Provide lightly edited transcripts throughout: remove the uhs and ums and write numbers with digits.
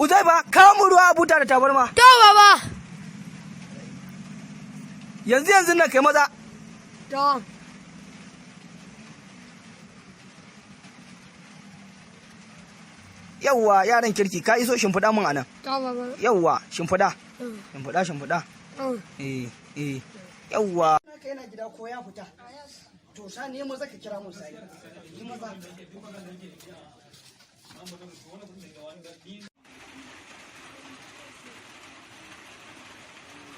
Uzaifa, kawo mu ruwa a buta da tabarma. To baba. Yanzu yanzu nan kai maza. To. Yawwa yaran kirki ka iso shimfiɗa mun anan. To baba. Yawwa shimfiɗa. Shimfiɗa shimfiɗa. Eh eh. Yawwa. Naka yana gida ko ya fita? To sa ne maza ka kira mun sai. Yi maza.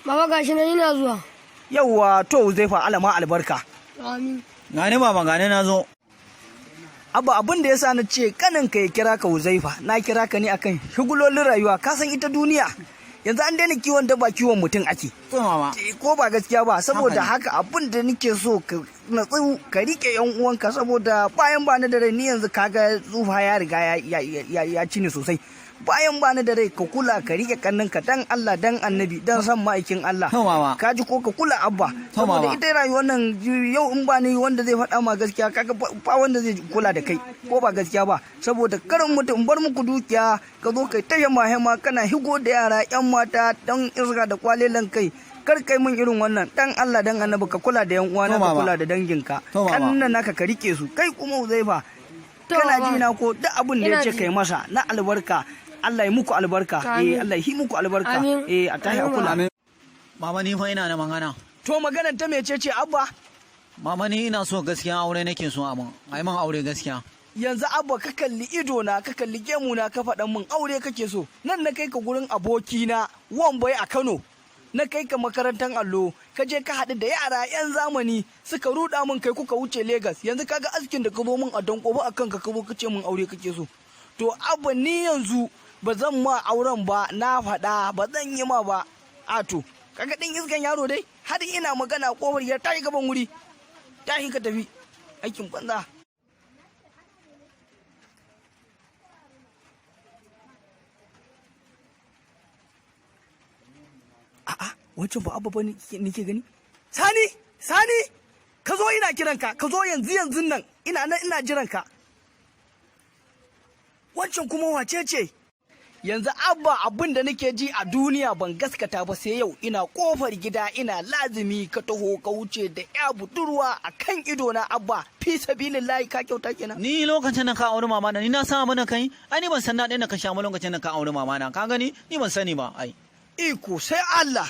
Baba gashi nan ina zuwa. Yawwa to Uzaifa alama albarka. Amin. Gani baba gani na zo. Abba abin da yasa na ce kanin ka ya kira ka Uzaifa na kira ka ne akan shigulolin rayuwa ka san ita duniya yanzu an daina kiwon dabba kiwon mutum ake. To mama. Ko ba gaskiya ba saboda Haka haka abin da nake so ka natsu ka rike yan uwanka saboda bayan ba ni da rai ni yanzu kaga tsufa ya riga ya ci ni sosai bayan ba ni da rai ka kula ka rike kanninka dan Allah dan annabi dan san ma'aikin Allah To mama. ka ji ko ka kula abba To saboda mama. ita rayuwar nan yau in ba ni wanda zai faɗa ma gaskiya kaga ba wanda zai kula da kai ko ba gaskiya ba saboda karin mutum in bar muku dukiya ka zo kai ta hema hema kana higo da yara yan mata dan iska da kwalelan kai kar kai mun irin wannan dan Allah dan annabi ka kula da yan uwana To ka mama. kula da danginka To mama. kannan naka ka rike su kai kuma Uzaifa To kana baba. ji na ko duk abin da Ina ya ce ji. kai masa na albarka Allah ya muku albarka eh Amin. Allah ya yi muku albarka Amin. eh a tahi a Amin. kula Amin. Mama ni fa ina da magana. to maganar ta mecece abba Mama ni ina so gaskiya aure nake so amin. Ai man aure gaskiya. Yanzu abba ka kalli ido na ka kalli gemu na ka faɗan min aure kake so nan na kai ka gurin aboki na wambai a Kano na kai ka makarantar allo ka je ka haɗu da yara yan zamani suka ruɗa min kai kuka wuce Legas yanzu kaga askin da ka zo min a danko ba akan ka zo ka ce min aure kake so to abba ni yanzu ba zan ma auren ba na faɗa ba zan yi ma ba a to kaga ɗin iskan yaro dai har ina magana kofar ya tashi gaban wuri tashi ka tafi aikin banza. A'a, wancan ba abba bane nake gani. Sani, Sani, ka zo ina kiranka, ka zo yanzu yanzu nan, ina nan ina jiranka. Wancan kuma wace ce? Yanzu abba abin da nake ji a duniya ban gaskata ba sai yau ina kofar gida ina lazimi ka taho ka wuce da ya budurwa a kan ido na abba fi sabilillahi ka kyauta kenan. Ni lokacin da ka auri mama na ni na san abin da kai. Ai ni ban san daɗin da ka sha ba lokacin da ka auri mama na. Ka gani ni ban sani ba ai. Iko sai Allah.